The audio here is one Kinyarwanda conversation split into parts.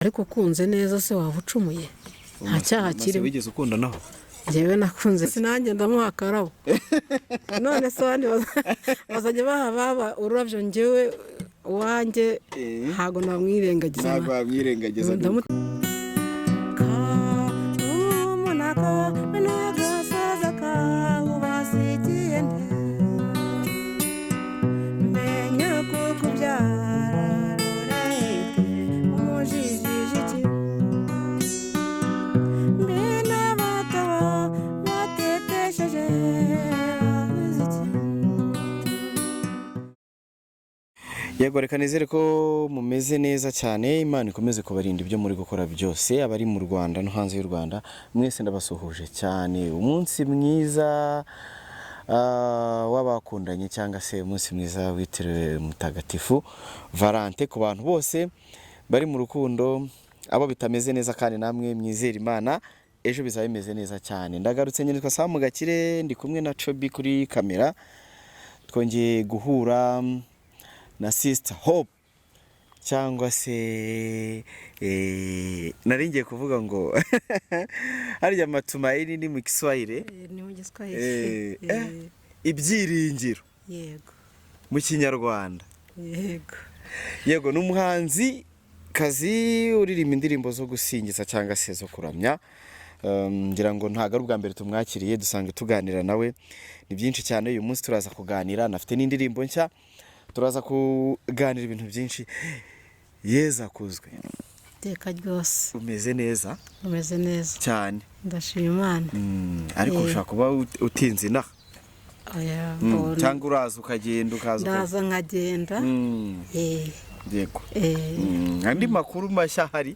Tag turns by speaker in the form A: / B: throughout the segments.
A: Ariko ukunze neza se waba ucumuye? Nta cyaha kirimo.
B: Wigeze ukundanaho?
A: Njyewe nakunze, sinanjye ndamuha akarabo. None se abandi bazajya baha baba ururabyo? Njyewe uwanjye ntabwo namwirengagiza.
B: Ntabwo wamwirengagiza. Yego, reka nizere ko mumeze neza cyane. Imana ikomeze kubarinda ibyo muri gukora byose. Abari mu Rwanda no hanze y'u Rwanda mwese ndabasuhuje cyane. Umunsi mwiza w'abakundanye, cyangwa se umunsi mwiza witiriwe Mutagatifu Valente ku bantu bose bari mu rukundo, abo bitameze neza kandi namwe mwizere Imana, ejo bizaba bimeze neza cyane. Ndagarutse nyine, Samu Gakire, ndi kumwe na Cobi kuri kamera. Twongeye guhura na Sister Hope, cyangwa se nari ngiye kuvuga ngo harya matumaini ni mu Kiswahili?
A: Ni mu Giswahili.
B: Ibyiringiro.
A: Yego.
B: Mu Kinyarwanda.
A: Yego.
B: Yego, ni umuhanzi kazi uririmba indirimbo zo gusingiza cyangwa se zo kuramya. Ngira ngo ntabwo ari ubwa mbere tumwakiriye, dusanzwe tuganira nawe, ni byinshi cyane. Uyu munsi turaza kuganira, anafite n'indirimbo nshya, turaza kuganira ibintu byinshi. Yeza akuzwe.
A: Iteka ryose.
B: Umeze neza?
A: Umeze neza.
B: Cyane.
A: Ndashima Imana.
B: Ariko ushobora kuba utinze inaha.
A: Oya.
B: Cyangwa uraza ukagenda, ukaza
A: Ndaza nkagenda.
B: Yego. Andi makuru mashya ahari?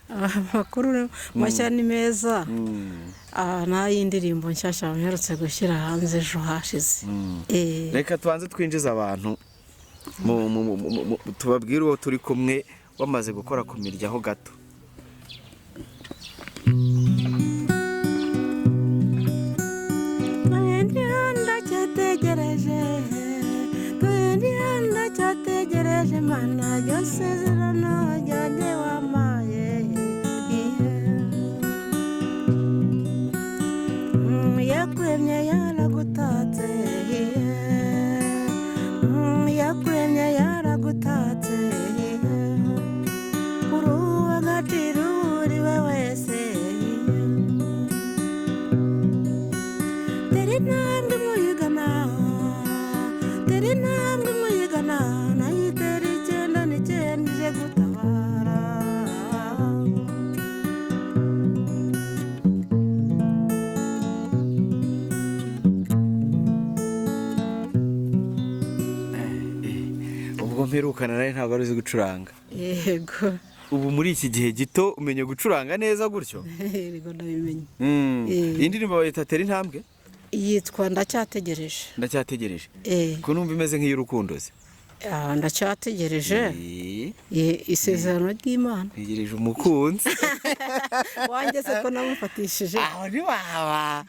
A: Amakuru mashya ni meza, n'ay'indirimbo nshyashya mperutse gushyira hanze ejo hashize.
B: Reka tubanze twinjize abantu, tubabwire uwo turi kumwe, wamaze gukora ku miryaho gato.
A: Ndacyategereje, ndacyategereje Mana, ryo sezerano ryanjye wampaye. Yakuremye yaragutatse, yakuremye yaragutatse, uri uw'agaciro uri we wese. Tera intambwe muyigana, tera intambwe muyigana, nayo itera icyenda n'icyenda ije gutabara.
B: Ubwo mperukana nawe ntabwo ari uzi gucuranga.
A: Yego.
B: Ubu muri iki gihe gito umenya gucuranga neza gutyo?
A: Yego, ndabimenye.
B: Iyi ndirimbo bayita Tera Intambwe?
A: Yitwa Ndacyategereje.
B: Ndacyategereje. Ko numva imeze nk'iy'urukundo se?
A: Ndacyategereje isezerano ry'Imana.
B: Ntegereje umukunzi.
A: Wanjye se ko namufatishije.
B: Aho ntiwaba,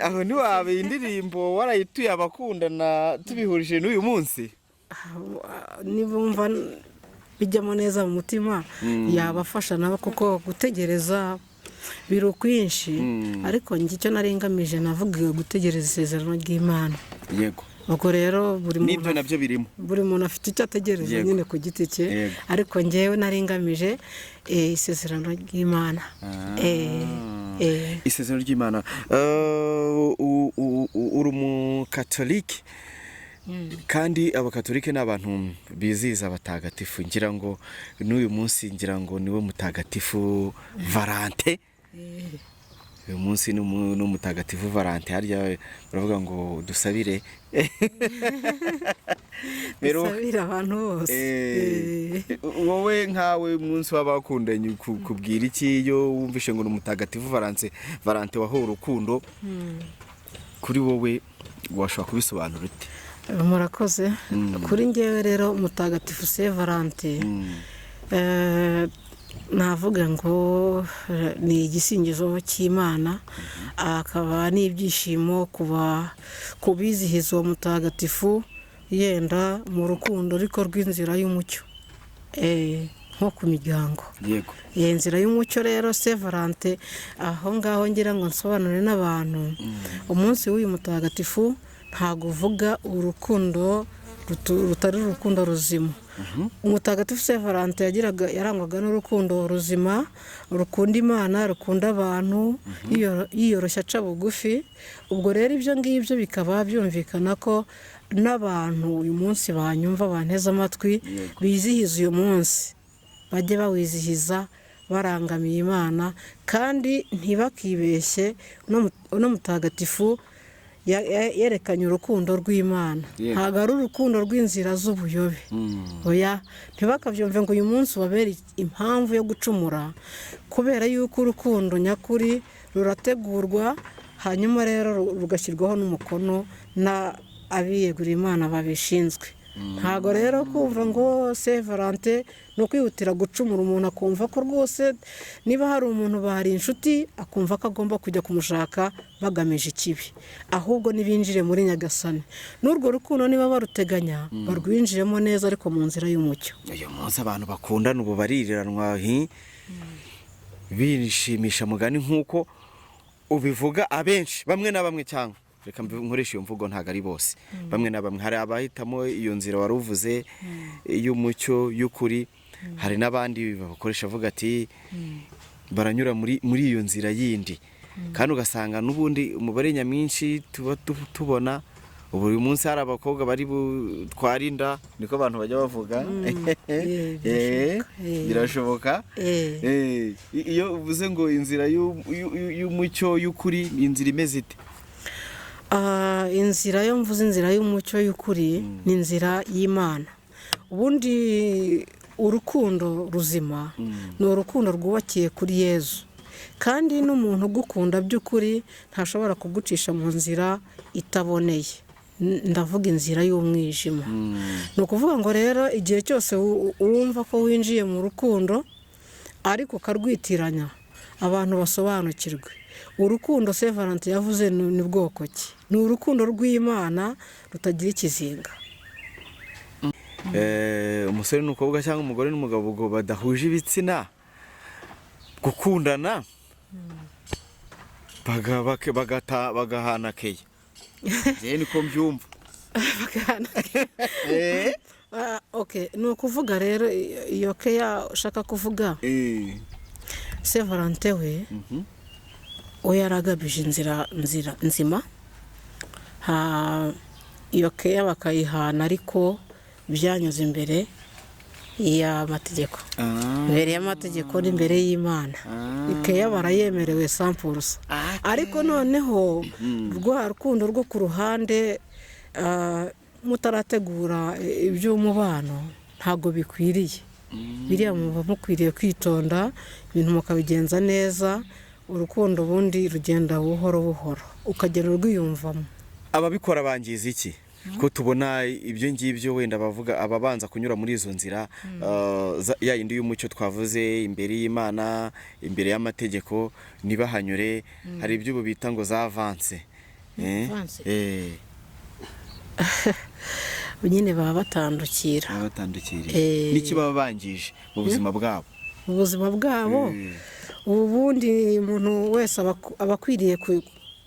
B: aho ntiwaba iyi ndirimbo warayituye abakundana tubihurije n'uyu munsi?
A: Nibumva bijyamo neza mu mutima, yabafasha nabo, kuko gutegereza biri ukwinshi. Ariko njye icyo nari ngamije, navuga gutegereza isezerano ry'Imana. Ubwo rero buri
B: N'ibyo
A: muntu
B: nabyo birimo.
A: Buri muntu afite icyo ategereza nyine ku giti cye. Ariko njyewe nari ngamije isezerano ry'Imana.
B: Isezerano ry'Imana. Uri umukatolike, kandi abakatolike ni abantu bizihiza abatagatifu. Ngira ngo n'uyu munsi, ngira ngo niwe Mutagatifu Valente. Uyu munsi ni umutagatifu Valente. Harya baravuga ngo dusabire.
A: Dusabire abantu bose.
B: Wowe nkawe, umunsi w'abakundanye kubwira iki iyo wumvishe ngo ni umutagatifu Valente, Valente wahowe urukundo? Kuri wowe washobora kubisobanura ute?
A: Murakoze. Kuri ngewe rero, mutagatifu se Valente, navuga ngo ni igisingizo cy'Imana, akaba n'ibyishimo kuba kubizihiza uwo mutagatifu, yenda mu rukundo ariko rw'inzira y'umucyo. nko ku miryango.
B: Yego.
A: Iyi nzira y'umucyo rero, Saint Valentin, aho ngaho ngira ngo nsobanure n'abantu, umunsi w'uyu mutagatifu ntabwo uvuga urukundo rutari urukundo ruzima. Umutagatifu Saint Valentin yarangwaga n'urukundo ruzima, rukunda Imana, rukunda abantu, yiyoroshya, aca bugufi. Ubwo rero ibyo ngibyo bikaba byumvikana ko n'abantu uyu munsi banyumva, banteze amatwi, bizihiza uyu munsi, bajye bawizihiza barangamiye Imana, kandi ntibakibeshye. Uno mutagatifu yerekanye urukundo rw'Imana, ntabwo ari urukundo rw'inzira z'ubuyobe. Oya, ntibakabyumve ngo uyu munsi ubabere impamvu yo gucumura, kubera yuko urukundo nyakuri rurategurwa, hanyuma rero rugashyirwaho n'umukono na abiyeguriye Imana babishinzwe. Ntabwo rero kumva ngo Saint Valentin ni ukwihutira gucumura, umuntu akumva ko rwose niba hari umuntu bari inshuti, akumva ko agomba kujya kumushaka bagamije ikibi. Ahubwo nibinjire muri Nyagasani, n'urwo rukundo niba baruteganya, barwinjiremo neza, ariko mu nzira y'umucyo.
B: Uyu munsi abantu bakundana ubu baririranwa, bishimisha mugani nk'uko ubivuga, abenshi, bamwe na bamwe, cyangwa reka nkoreshe iyo mvugo, ntabwo ari bose, bamwe na bamwe. Hari abahitamo iyo nzira wari uvuze y'umucyo, y'ukuri, hari n'abandi bakoresha avuga ati baranyura muri iyo nzira yindi, kandi ugasanga n'ubundi umubare nyamwinshi tuba tubona ubu uyu munsi hari abakobwa bari butware inda, niko abantu bajya bavuga. Birashoboka. Iyo uvuze ngo inzira y'umucyo, y'ukuri, ni inzira imeze ite?
A: Inzira yo mvuze, inzira y'umucyo y'ukuri, ni inzira y'Imana. Ubundi urukundo ruzima ni urukundo rwubakiye kuri Yezu, kandi n'umuntu ugukunda by'ukuri ntashobora kugucisha mu nzira itaboneye. Ndavuga inzira y'umwijima. Ni ukuvuga ngo rero igihe cyose wumva ko winjiye mu rukundo ariko ukarwitiranya, abantu basobanukirwe urukundo Saint Valentin yavuze ni bwoko ki? Ni urukundo rw'Imana rutagira ikizinga.
B: Umusore n'umukobwa cyangwa umugore n'umugabo ubwo badahuje ibitsina gukundana, bagahana keya, njyewe niko mbyumva.
A: Okay, ni ukuvuga rero iyo keya ushaka kuvuga, Saint Valentin we yaragabije inzira nzima. Iyo keya bakayihana, ariko byanyuze imbere y'amategeko, imbere y'amategeko n'imbere y'Imana. Keya barayemerewe 100%, ariko noneho rwa rukundo rwo ku ruhande, mutarategura iby'umubano, ntabwo bikwiriye. Biriya muba mukwiriye kwitonda, ibintu mukabigenza neza. Urukundo ubundi rugenda buhoro buhoro, ukagenda urwiyumvamo.
B: Ababikora bangiza iki, ko tubona ibyo ngibyo wenda bavuga, ababanza kunyura muri izo nzira, ya yindi y'umucyo twavuze, imbere y'Imana, imbere y'amategeko, ntibahanyure, hari ibyo ubu bita ngo za avance?
A: Avance? Nyine baba batandukira.
B: Baba batandukiriye. N'iki baba bangije mu buzima bwabo?
A: Mu buzima bwabo, ubundi umuntu wese aba akwiriye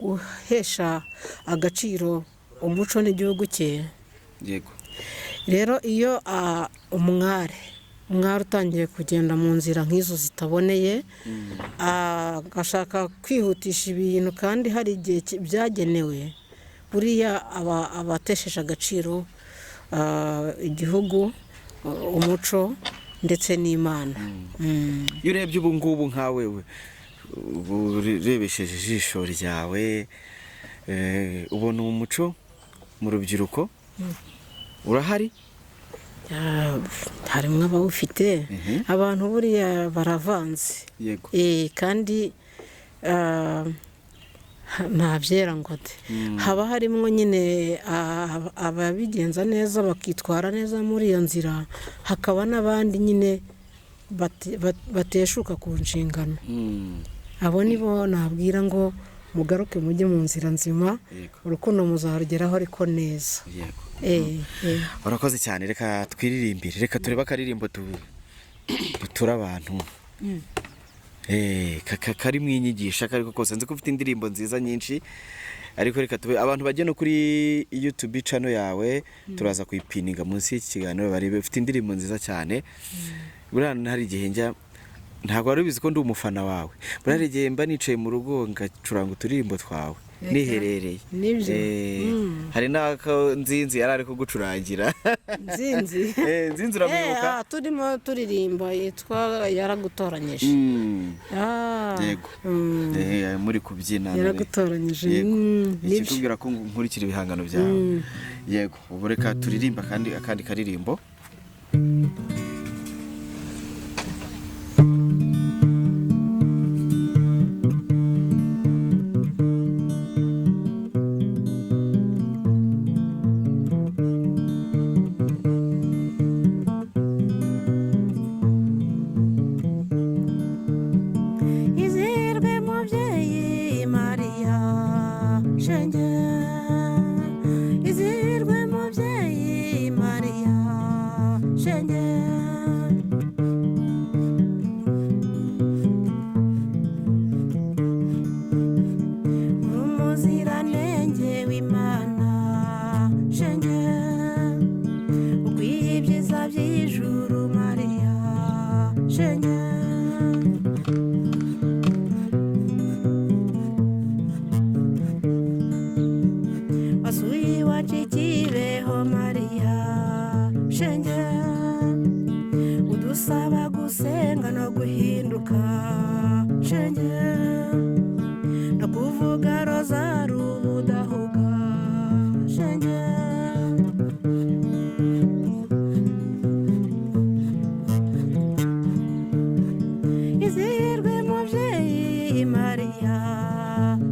A: guhesha agaciro umuco n'igihugu cye. Rero iyo umwari utangiye kugenda mu nzira nk'izo zitaboneye, agashaka kwihutisha ibintu kandi hari igihe byagenewe, buriya aba atesheje agaciro igihugu, umuco ndetse n'Imana.
B: Iyo urebye ubu ngubu nkawe, we ubu urebesheje ijisho ryawe, ubona uwo muco mu rubyiruko urahari?
A: Harimo abawufite. Abantu buriya baravanze. Kandi nta byera ngo de. Haba harimo nyine ababigenza neza, bakitwara neza muri iyo nzira, hakaba n'abandi nyine bateshuka ku nshingano. Abo nibo nabwira ngo mugaruke mujye mu nzira nzima. Urukundo muzarugeraho, ariko neza.
B: Urakoze cyane. Reka twiririmbire, reka turebe akaririmbo. Dutura abantu kari mu inyigisho ariko kose nzi ko ufite indirimbo nziza nyinshi, ariko reka tube abantu bajye no kuri YouTube channel yawe, turaza kuyipininga munsi y'iki kiganiro barebe. Ufite indirimbo nziza cyane. Buriya hari igihe njya, ntabwo wari ubizi ko ndi umufana wawe, buriya hari igihe mba nicaye mu rugo ngacuranga uturirimbo twawe niherereye.
A: Nibyo.
B: Hari n'ako Nzinzi yari ari kugucurangira.
A: Nzinzi?
B: Nzinzi uramwibuka?
A: Turimo turirimba yitwa Yaragutoranyije.
B: Yego. Muri kubyina.
A: Yaragutoranyije.
B: Yego.
A: Nibyo.
B: Ikikubwira ko nkurikira ibihangano byawe. Yego, ubu reka turirimba kandi akandi karirimbo.
A: Izihirwe mubyeyi Mariya shenge, izihirwe mubyeyi Mariya shenge, uri umuziranenge w'Imana shenge, ukwiye ibyiza by'ijuru Mariya shenge. Wasuye iwacu i Kibeho Mariya shenge, udusaba gusenga no guhinduka shenge, no kuvuga rozari ubudahuga shenge. Izihirwe mubyeyi Mariya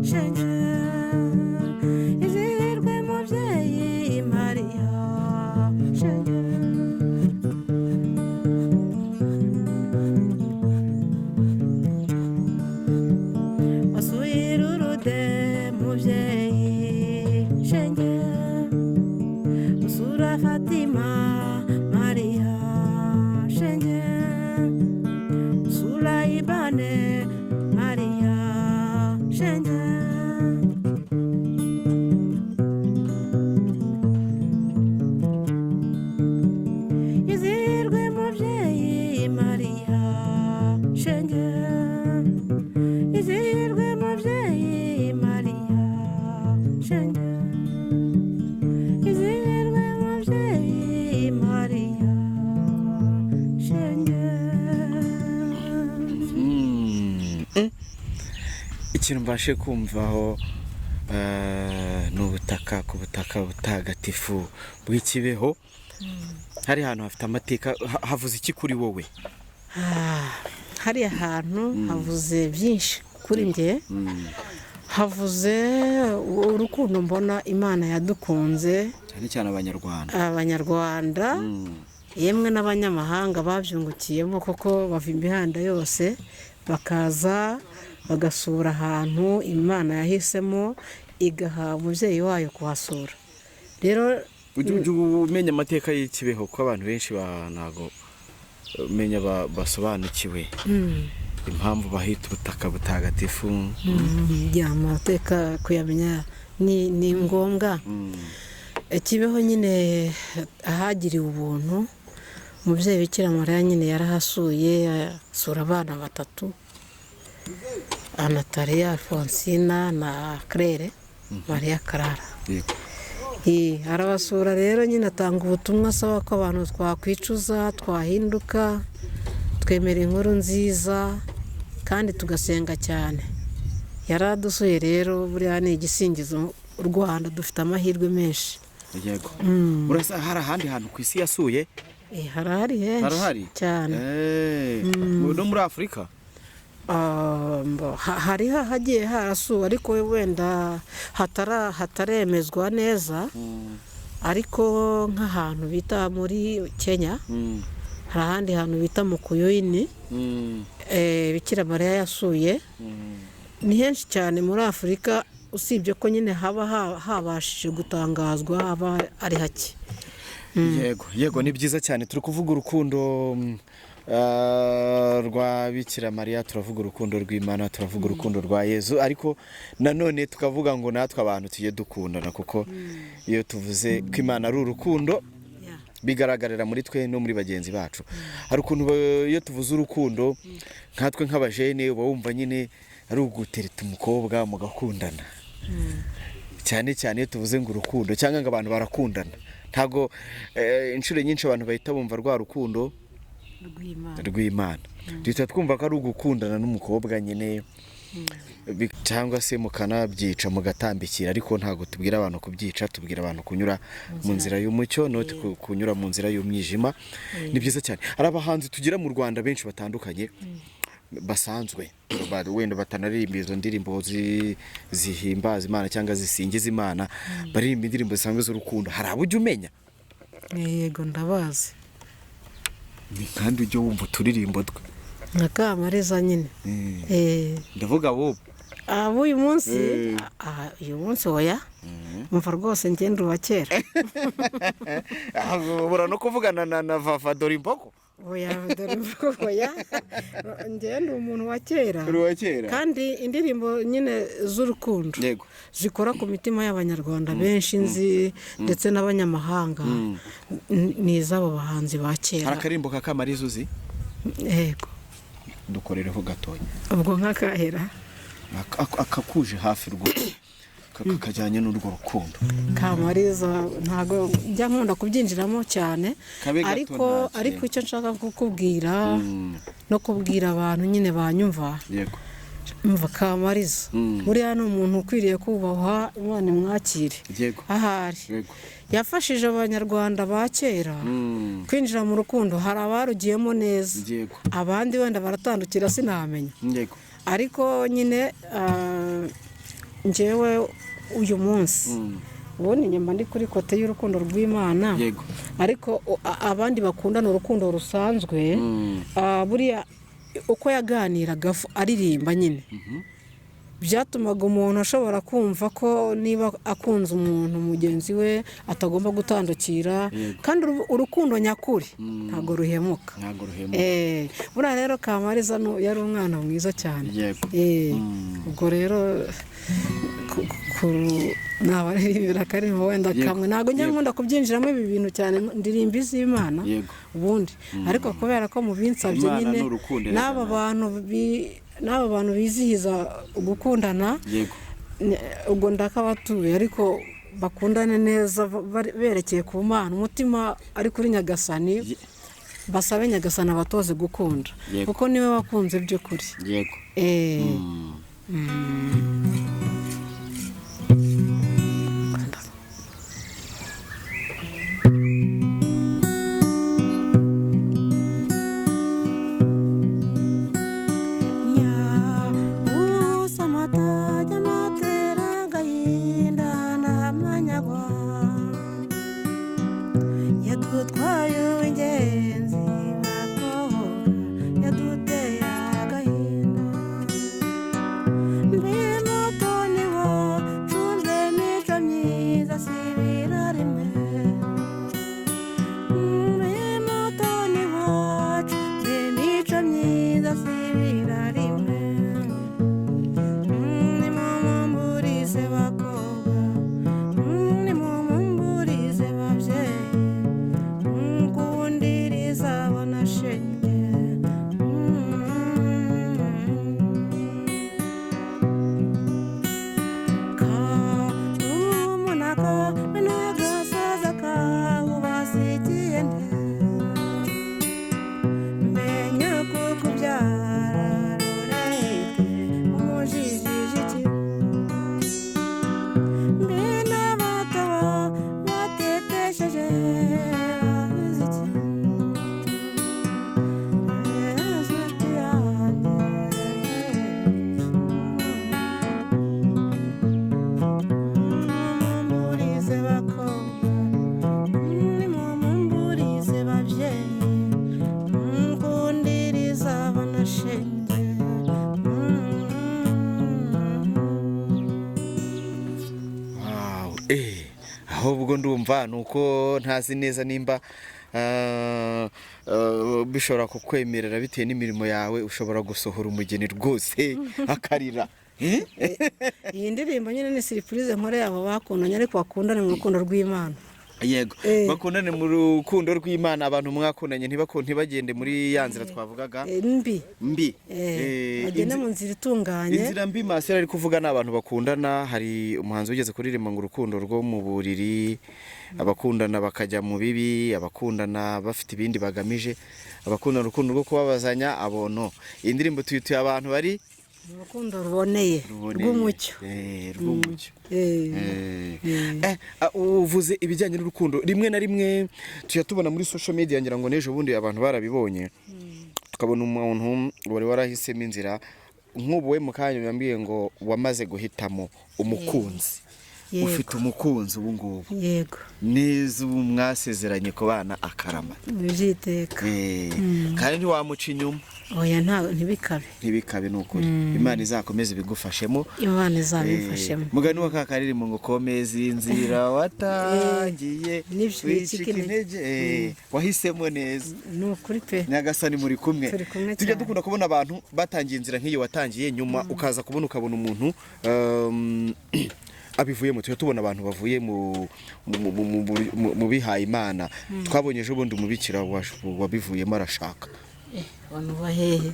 A: shenge, izihirwe mubyeyi Mariya shenge. Wasuye urude mubyeyi shenge, usura Fatima Mariya shenge, usura Ibane Mariya shenge. Izihirwe mubyeyi Mariya shenge, izihirwe mubyeyi Mariya shenge, izihirwe mubyeyi Mariya shenge.
B: Ikintu mbashe kumvaho ni ubutaka, ku butaka butagatifu bw'ikibeho hari ahantu hafite amateka. Havuze iki kuri wowe?
A: Hariya hantu havuze byinshi kuri njye. Havuze urukundo mbona Imana yadukunze,
B: cyane cyane Abanyarwanda.
A: Abanyarwanda yemwe n'abanyamahanga babyungukiyemo, kuko bava imihanda yose bakaza bagasura ahantu Imana yahisemo igaha umubyeyi wayo kuhasura. Rero
B: Ujya umenya amateka y'ikibeho, kuko abantu benshi ntago umenya basobanukiwe impamvu bahita ubutaka butagatifu.
A: Ya, amateka kuyamenya ni ngombwa. Kibeho nyine ahagiriwe ubuntu umubyeyi Bikira Mariya nyine yarahasuye, asura abana batatu, Anatariya, Alfonsina na Claire Maria Clara.
B: Yego.
A: Arabasura rero nyine atanga ubutumwa asaba ko abantu twakwicuza, twahinduka, twemera inkuru nziza kandi tugasenga cyane. Yaradusuye rero, buriya ni igisingizo. U Rwanda dufite amahirwe menshi.
B: Yego. Urasa hari ahandi hantu ku isi yasuye?
A: Harahari henshi
B: Harahari
A: cyane.
B: No muri Afurika?
A: Hari hagiye harasuwe, ariko wenda hataremezwa neza, ariko nk'ahantu bita muri Kenya, hari ahandi hantu bita Mukuyuni, Bikira Mariya yasuye. Ni henshi cyane muri Afurika, usibye ko nyine haba habashije gutangazwa haba ari hake.
B: Yego, yego, ni byiza cyane. Turi kuvuga urukundo rwa Bikira Mariya, turavuga urukundo rw'Imana, turavuga urukundo rwa Yezu, ariko nanone tukavuga ngo natwe abantu tujye dukundana, kuko iyo tuvuze ko Imana ari urukundo bigaragarira muri twe no muri bagenzi bacu. Hari ukuntu iyo tuvuze urukundo nkatwe nk'abajene uba wumva nyine ari ugutereta umukobwa mugakundana, cyane cyane iyo tuvuze ngo urukundo cyangwa ngo abantu barakundana, ntabwo inshuro nyinshi abantu bahita bumva rwa rukundo rw'Imana, duhita twumva ko ari ugukundana n'umukobwa nyine, cyangwa se mukanabyica mugatambikira, ariko ntabwo tubwira abantu kubyica, tubwira abantu kunyura mu nzira y'umucyo, not kunyura mu nzira y'umwijima. Ni byiza cyane. Hari abahanzi tugira mu Rwanda benshi batandukanye basanzwe wenda batanaririmba izo ndirimbo zihimbaza Imana cyangwa zisingiza Imana, baririmba indirimbo zisanzwe z'urukundo. Hari abo ujya umenya?
A: Yego, ndabazi.
B: Kandi ujya wumva uturirimbo twe
A: nka Kamariza nyine.
B: Ndavuga wowe
A: uyu munsi, uyu munsi oya, umva rwose ngenda uwa kera.
B: Ubura no kuvugana na Vava dore imbogo.
A: Oya, dore imbogo, oya, ngenda umuntu wa kera.
B: Uri wa kera.
A: Kandi indirimbo nyine z'urukundo zikora ku mitima y'Abanyarwanda benshi nzi ndetse n'abanyamahanga, ni iz'abo bahanzi ba kera.
B: Hari akarimbo ka Kamariza uzi?
A: Yego.
B: Dukorereho gatoya.
A: Ubwo nk'akahera
B: akakuje hafi rwose kajyanye n'urwo rukundo.
A: Kamariza ntago njya nkunda kubyinjiramo cyane, ariko icyo nshaka kukubwira no kubwira abantu nyine banyumva,
B: yego,
A: umva Kamariza buriya ni umuntu ukwiriye kubahwa, Imana imwakire ahari. Yafashije Abanyarwanda ba kera kwinjira mu rukundo, hari abarugiyemo neza, abandi wenda baratandukira sinamenya, ariko nyine njyewe uyu munsi ubundi nyuma ndi kuri kote y'urukundo rw'Imana, ariko abandi bakundana urukundo rusanzwe, buriya uko yaganiraga aririmba nyine byatumaga umuntu ashobora kumva ko niba akunze umuntu mugenzi we atagomba gutandukira, kandi urukundo nyakuri ntabwo ruhemuka. Buriya rero Kamariza yari umwana mwiza cyane. Ubwo rero nabaririmbira akaririmbo wenda kamwe, ntabwo njya nkunda kubyinjiramo ibi bintu cyane, ndirimba iz'Imana ubundi, ariko kubera ko mubinsabye nyine n'aba bantu bizihiza gukundana, ubwo ndakabatuye, ariko bakundane neza berekeye ku Mana, umutima ari kuri Nyagasani, basabe Nyagasani abatoze gukunda, kuko niwe wakunze by'ukuri.
B: Yego. Ahubwo ndumva nuko ntazi neza nimba bishobora kukwemerera bitewe n'imirimo yawe, ushobora gusohora umugeni rwose akarira. Eh?
A: Iyi ndirimbo nyine ni surprise nkoreye abo bakundanye, ariko bakundane mu rukundo rw'Imana.
B: Yego, bakundane mu rukundo rw'Imana. Abantu mwakundanye ntibagende muri ya nzira twavugaga
A: mbi.
B: Mbi.
A: Bagende mu nzira itunganye.
B: Inzira mbi Masera ari kuvuga ni abantu bakundana. Hari umuhanzi wigeze kuririmba ngo urukundo rwo mu buriri, abakundana bakajya mu bibi, abakundana bafite ibindi bagamije, abakundana urukundo rwo kubabazanya abono. Iyi ndirimbo tuyituye abantu bari
A: mu rukundo ruboneye,
B: ruboneye.
A: Rw'umucyo.
B: Rw'umucyo. Uvuze ibijyanye n'urukundo, rimwe na rimwe tujya tubona muri social media, ngira ngo n'ejo bundi abantu barabibonye, tukabona umuntu wari warahisemo inzira nk'ubu. We mu kanya yambwiye ngo wamaze guhitamo umukunzi.
A: Yego.
B: Ufite umukunzi ubu ngubu?
A: Yego.
B: Neza, ubu mwasezeranye kubana akarama?
A: Byiteka.
B: Kandi ntiwamuca inyuma?
A: Oya, nta, ntibikabe.
B: Ntibikabe, ni ukuri. Imana izakomeze ibigufashemo.
A: Imana izabimfashemo.
B: Mugani wa ka karirimbo ngo komeza inzira watangiye,
A: Nibyo,
B: wicika
A: wicika
B: intege. Wahisemo neza.
A: Ni ukuri pe.
B: Nyagasani muri kumwe.
A: Turi kumwe
B: Tujya
A: cyane.
B: dukunda kubona abantu batangiye inzira nk'iyo watangiye, nyuma ukaza kubona, ukabona umuntu abivuyemo. Tujya tubona abantu bavuye mu bihaye Imana. Twabonye ejo bundi umubikira wabivuyemo arashaka.
A: Abantu bahehe?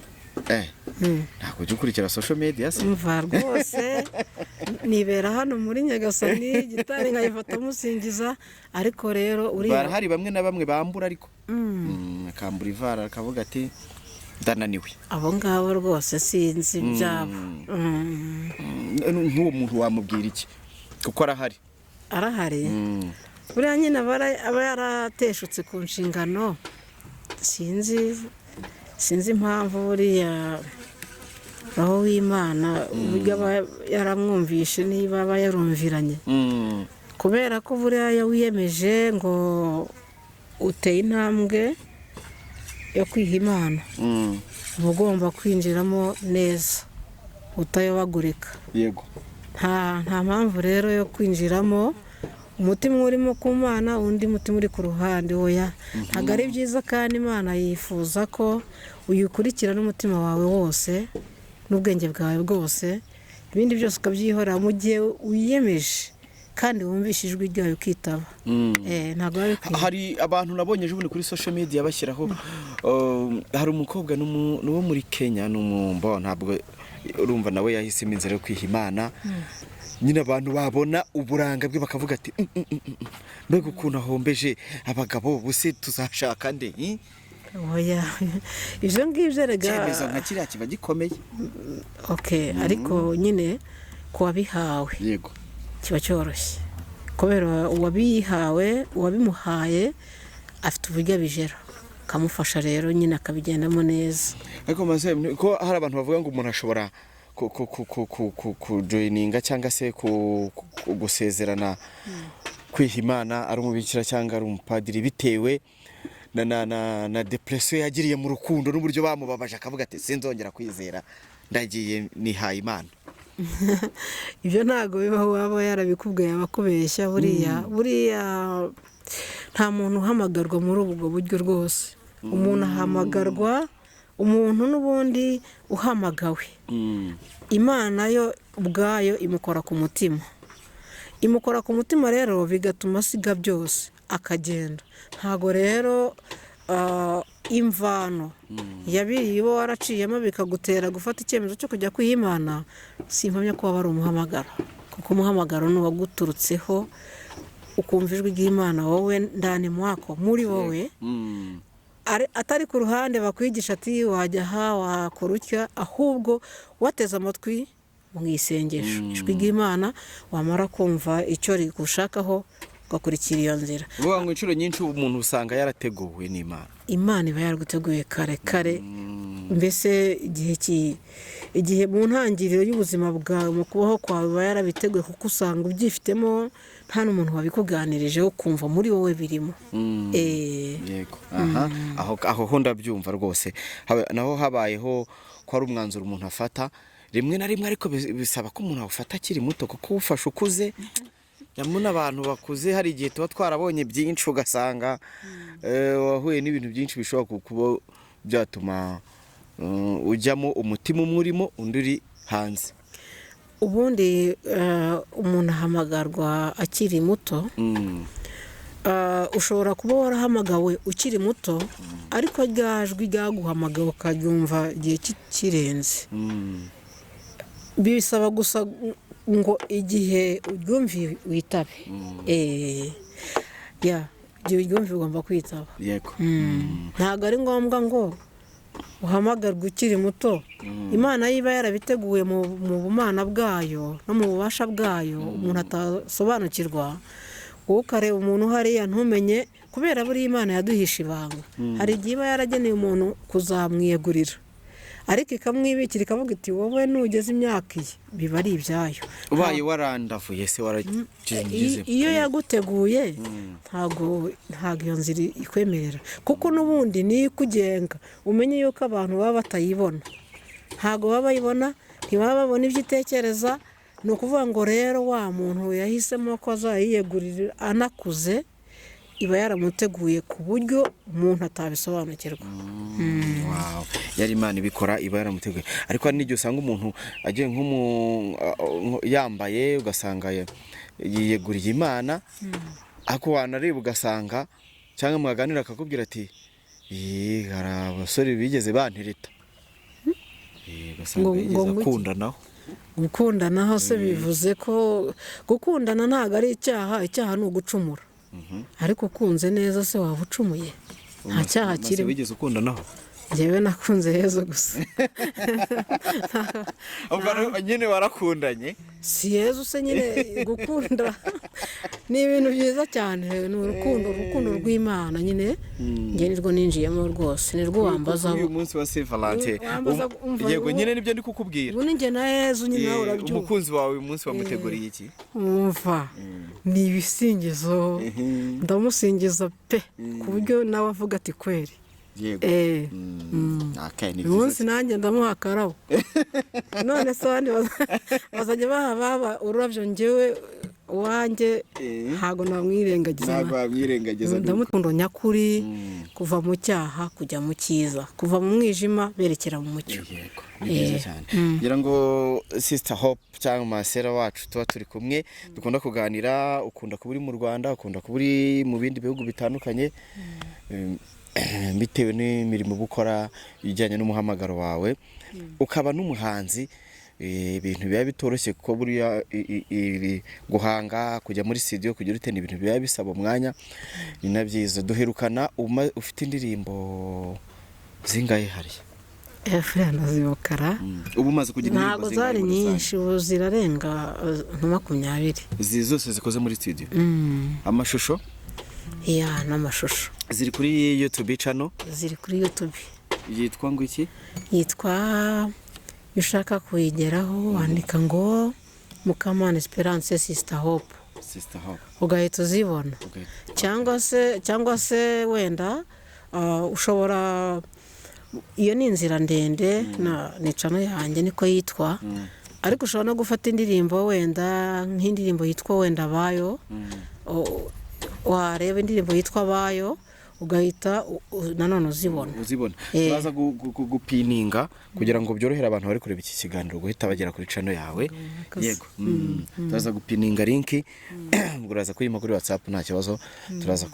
B: Ntabwo ujya ukurikira social media se?
A: Umva rwose, nibera hano muri Nyagasani, gitari nkayifata musingiza, ariko rero uriya
B: Barahari bamwe na bamwe bambura, ariko akambura ivara akavuga ati ndananiwe.
A: Abo ngabo rwose sinzi ibyabo.
B: Nk'uwo muntu wamubwira iki, kuko arahari?
A: Arahari. Buriya nyine aba yarateshutse ku nshingano. Sinzi impamvu, buriya roho w'Imana uburyo aba yaramwumvishe, niba aba yarumviranye, kubera ko buriya iyo wiyemeje ngo uteye intambwe yo kwiha Imana, uba ugomba kwinjiramo neza utayobagurika. Nta mpamvu rero yo kwinjiramo umutima urimo ku Mana, undi mutima uri ku ruhande. Oya, ntabwo ari byiza, kandi Imana yifuza ko uyikurikira n'umutima wawe wose n'ubwenge bwawe bwose, ibindi byose ukabyihorera mu gihe wiyemeje kandi wumvishe ijwi ryayo ukitaba. Ntabwo biba bikwiye.
B: Hari abantu nabonye ejo bundi kuri social media bashyiraho, hari umukobwa n'uwo muri Kenya, ni umumbo, ntabwo urumva, nawe yahisemo inzira yo kwiha Imana nyine. Abantu babona uburanga bwe bakavuga ati mbega ukuntu ahombeje abagabo, buse tuzashaka nde?" Eh?
A: Oya, ibyo ngibyo erega
B: Icyemezo nka kiriya kiba gikomeye.
A: Okay, ariko nyine ku wabihawe kiba cyoroshye, kubera uwabihawe, uwabimuhaye afite uburyo abijera, akamufasha rero nyine akabigendamo neza.
B: Ariko maze ko hari abantu bavuga ngo umuntu ashobora kujoininga cyangwa se gusezerana kwiha Imana ari umubikira cyangwa ari umupadiri, bitewe na depression yagiriye mu rukundo n'uburyo bamubabaje, akavuga ati sinzongera kwizera, ndagiye nihaye Imana.
A: Ibyo ntabwo bibaho. Waba yarabikubwiye aba akubeshya. Buriya nta muntu uhamagarwa muri ubwo buryo rwose. Umuntu ahamagarwa, umuntu n'ubundi uhamagawe, Imana yo ubwayo imukora ku mutima. Imukora ku mutima rero bigatuma asiga byose akagenda. Ntabwo rero imvano yabiriye uba waraciyemo bikagutera gufata icyemezo cyo kujya kwiha Imana, simpamya ko waba ari umuhamagaro, kuko umuhamagaro ni uwaguturutseho, ukumva ijwi ry'Imana wowe ndani mwako, muri wowe, atari ku ruhande bakwigisha ati wajya aha, wakora utya, ahubwo wateze amatwi mu isengesho ijwi ry'Imana, wamara kumva icyo rigushakaho ugakurikira iyo nzira.
B: Uvuga ngo inshuro nyinshi umuntu usanga yarateguwe n'Imana.
A: Imana iba yaraguteguye kare kare, mbese igihe mu ntangiriro y'ubuzima bwawe, mu kubaho kwawe, iba yarabiteguye, kuko usanga ubyifitemo, nta n'umuntu wabikuganirije, ukumva muri wowe birimo.
B: Yego, aha aho ho ndabyumva rwose. Naho habayeho ko ari umwanzuro umuntu afata rimwe na rimwe, ariko bisaba ko umuntu awufata akiri muto, kuko uwufashe ukuze Nyamuna abantu bakuze hari igihe tuba twarabonye byinshi, ugasanga wahuye n'ibintu byinshi bishobora kuba byatuma ujyamo umutima umwe urimo undi uri hanze.
A: Ubundi umuntu ahamagarwa akiri muto. Ushobora kuba warahamagawe ukiri muto, ariko rya jwi ryaguhamagawe ukaryumva igihe kirenze. Bisaba gusa ngo igihe uryumviye witabe. Ya, igihe uryumviye ugomba kwitaba. Ntabwo ari ngombwa ngo uhamagarwe ukiri muto. Imana iba yarabiteguye mu bumana bwayo no mu bubasha bwayo, umuntu atasobanukirwa. Wowe ukareba umuntu hariya ntumenye, kubera buriya Imana yaduhisha ibanga. Hari igihe iba yarageneye umuntu kuzamwiyegurira, ariko ikamwibikira ikavuga iti wowe nugeze imyaka iyi, biba ari ibyayo.
B: Ubaye warandavuye se waragize?
A: Iyo yaguteguye ntabwo iyo nzira ikwemerera, kuko n'ubundi niyo ikugenga. Umenye yuko abantu baba batayibona, ntabwo baba bayibona, ntibaba babona ibyo itekereza. Ni ukuvuga ngo rero wa muntu yahisemo ko azayiyegurira anakuze, iba yaramuteguye ku buryo umuntu atabisobanukirwa.
B: Wow. Yari Imana ibikora, iba yaramuteguye. Ariko hari n'igihe usanga umuntu agiye yambaye, ugasanga yiyeguriye Imana, ariko wanareba ugasanga cyangwa mwaganira akakubwira ati hari abasore bigeze bantereta. Ugasanga yigeze akundanaho.
A: Gukundanaho se bivuze ko gukundana ntabwo ari icyaha, icyaha ni ugucumura. Ariko ukunze neza se waba ucumuye? Nta cyaha kirimo.
B: Wigeze ukundanaho?
A: Njyewe nakunze Yezu gusa.
B: Ubwo nyine warakundanye?
A: Si Yezu se nyine, gukunda ni ibintu byiza cyane, ni urukundo, urukundo rw'Imana nyine. Njye nirwo ninjiyemo rwose, nirwo wambaza.
B: Uyu munsi wa Saint Valentin. Yego nyine nibyo ndi kukubwira.
A: Ubu ninjye na Yezu nyine nawe urabyumva.
B: Umukunzi wawe uyu munsi wamuteguriye iki?
A: Umva, ni ibisingizo, ndamusingiza pe, ku buryo nawe avuga ati kweri.
B: Yego.
A: Uyu munsi nanjye ndamuha akarabo. None se abandi bazajya baha baba ururabyo, njyewe uwanjye ntabwo namwirengagiza.
B: Ntabwo wamwirengagiza.
A: Ndamukunda nyakuri, kuva mu cyaha kujya mu cyiza, kuva mu mwijima berekera mu mucyo.
B: Yego, ni byiza cyane. Ngira ngo Sister Hope cyangwa Masera wacu tuba turi kumwe, dukunda kuganira, ukunda kuba uri mu Rwanda, ukunda kuba uri mu bindi bihugu bitandukanye, bitewe n'imirimo ukora ijyanye n'umuhamagaro wawe, ukaba n'umuhanzi. Ibintu biba bitoroshye kuko buriya guhanga, kujya muri studio, kugira ute, ni ibintu biba bisaba umwanya. Ni na byiza. Duherukana ufite indirimbo zingahe hariya?
A: Efurere nazibukara.
B: Ubu umaze kugira indirimbo
A: Ntabwo zari nyinshi, ubu zirarenga nka 20.
B: Izi zose zikoze muri studio? Amashusho?
A: Ya, n'amashusho.
B: Ziri kuri YouTube channel?
A: Ziri kuri YouTube.
B: Yitwa ngo iki?
A: Yitwa, ushaka kuyigeraho wandika ngo Mukamana Esperance Sister Hope.
B: Sister Hope.
A: Ugahita uzibona. Cyangwa se wenda ushobora, iyo ni inzira ndende, na ni channel yanjye niko yitwa. Ariko ushobora no gufata indirimbo wenda nk'indirimbo yitwa wenda Bayo. Wareba indirimbo yitwa Bayo ugahita nanone uzibona.
B: Uzibona. Turaza gupininga kugira ngo byorohere abantu bari kureba iki kiganiro guhita bagera kuri channel yawe. Yego. Turaza gupininga link, uraza kuyima kuri WhatsApp nta kibazo. Turaza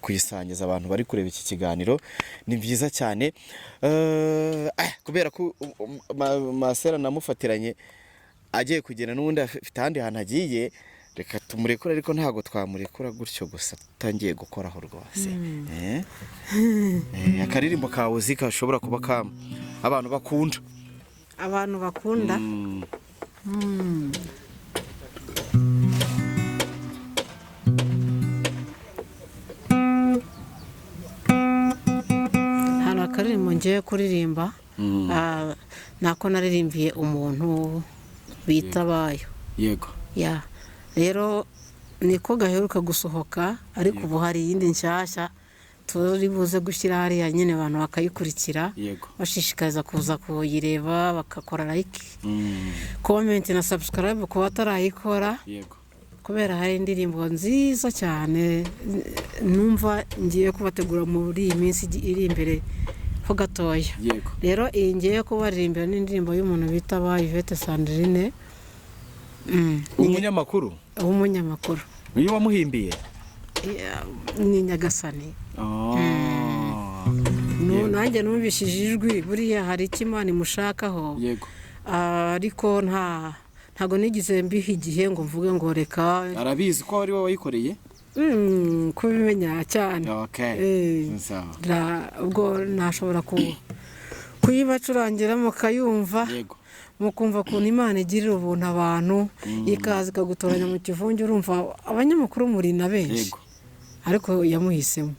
B: kuyisangiza abantu bari kureba iki kiganiro. Ni byiza cyane. Kubera ko Masera namufatiranye agiye kugera n'ubundi afite ahandi hantu agiye, reka tumurekure, ariko ntago twamurekura gutyo gusa tutangiye gukoraho rwose. Akaririmbo kawe uzi gashobora kuba ka abantu bakunda.
A: Abantu bakunda? Hano akaririmbo ngiye kuririmba, nako naririmbiye umuntu bita Bayo.
B: Yego.
A: Ya. Rero niko gaheruka gusohoka, ariko ubu hari iyindi nshyashya turi buze gushyira hariya nyine abantu bakayikurikira, bashishikariza kuza kuyireba, bagakora like, comment na subscribe ku batarayikora.
B: Yego.
A: Kubera hari indirimbo nziza cyane numva ngiye kubategura muri iyi minsi iri imbere ho gatoya. Rero iyi ngiye kubaririmbira ni indirimbo y'umuntu bita ba Yvette Sandrine.
B: Umunyamakuru.
A: W'umunyamakuru.
B: Uyu wamuhimbiye?
A: Ni Nyagasani. Nanjye numvishije ijwi, buriya hari icyo Imana imushakaho. Ariko ntabwo nigeze mbiha igihe ngo mvuge ngo reka.
B: Arabizi ko ari wowe wayikoreye?
A: Kubimenya cyane. Ubwo nashobora kuyibacurangira mukayumva. Mukumva ukuntu Imana igirira ubuntu abantu, ikaza ikagutoranya mu kivunge. Urumva abanyamakuru muri na benshi, ariko yamuhisemo.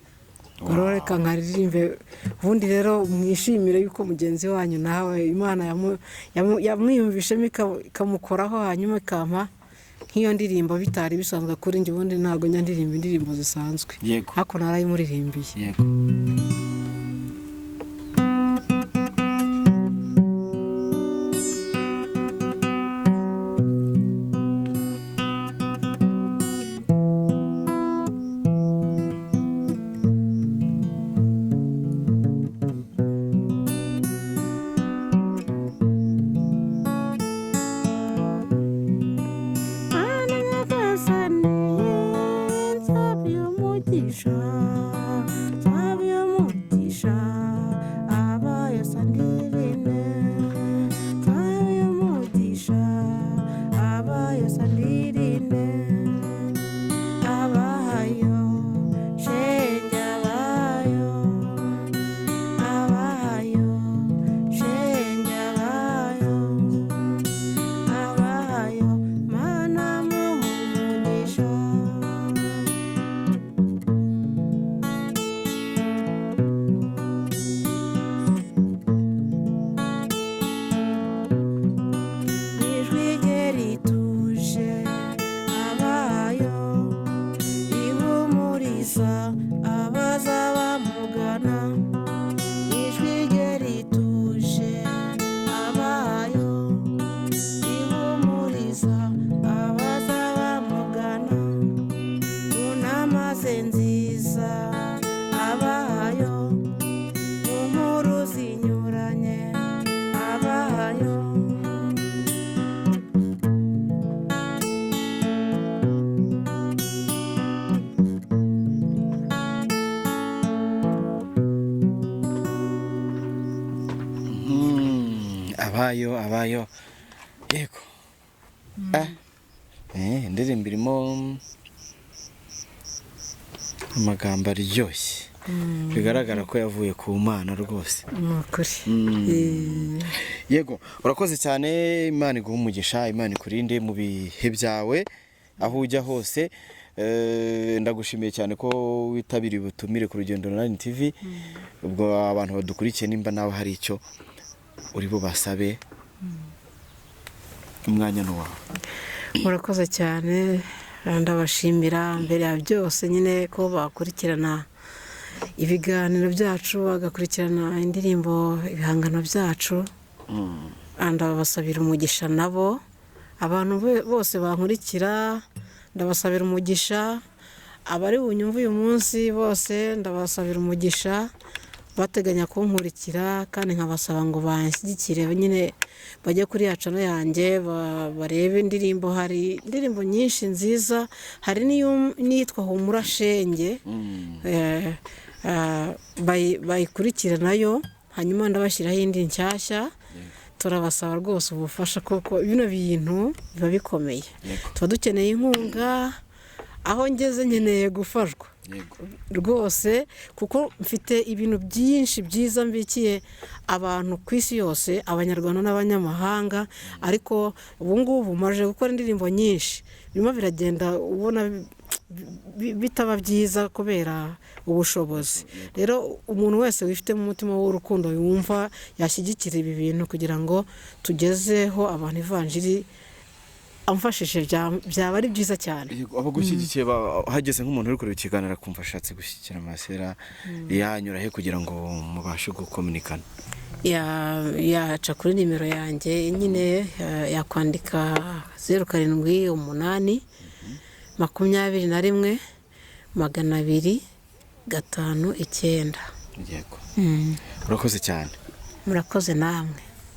A: Reka nkaririmbe ubundi rero mwishimire yuko mugenzi wanyu nawe Imana yamwiyumvishemo ikamukoraho, hanyuma ikampa nk'iyo ndirimbo bitari bisanzwe kuri njye. Ubundi ntabwo njya ndirimba indirimbo zisanzwe, ariko narayimurimbiye.
B: Abayo yego. Indirimbo irimo amagambo aryoshye, bigaragara ko yavuye ku Mana rwose. Yego, urakoze cyane. Imana iguhe umugisha, Imana ikurinde mu bihe byawe aho ujya hose. Ndagushimiye cyane ko witabiriye ubutumire ku Rugendo Online TV. Ubwo abantu badukurikiye, nimba nawe hari icyo uri bubasabe, umwanya ni wawe.
A: Murakoze cyane, ndabashimira mbere ya byose nyine ko bakurikirana ibiganiro byacu, bagakurikirana indirimbo, ibihangano byacu. Ndabasabira umugisha nabo, abantu bose bankurikira ndabasabira umugisha, abari bunyumve uyu munsi bose ndabasabira umugisha, bateganya kunkurikira, kandi nkabasaba ngo banshyigikire nyine, bajye kuri ya channel yanjye barebe indirimbo. Hari indirimbo nyinshi nziza, hari n'iyitwa Humura Shenge, bayikurikira nayo, hanyuma ndabashyiraho indi nshyashya. Turabasaba rwose ubufasha kuko bino bintu biba bikomeye, tuba dukeneye inkunga. Aho ngeze nkeneye gufashwa rwose, kuko mfite ibintu byinshi byiza mbikiye abantu ku isi yose, abanyarwanda n'abanyamahanga. Ariko ubu ngubu maje gukora indirimbo nyinshi, birimo biragenda ubona bitaba byiza kubera ubushobozi. Rero umuntu wese wifite mu mutima w'urukundo yumva yashyigikira ibi bintu kugira ngo tugezeho abantu ivanjiri, amfashije byaba ari byiza cyane.
B: Abagushyigikiye hageze nk'umuntu uri kureba ikiganiro akumva ashatse gushyigikira Masera, yanyura he kugira ngo mubashe gukominikana?
A: Yaca kuri nimero yanjye nyine, yakwandika 078 21 200 59.
B: Yego, urakoze cyane.
A: Murakoze namwe.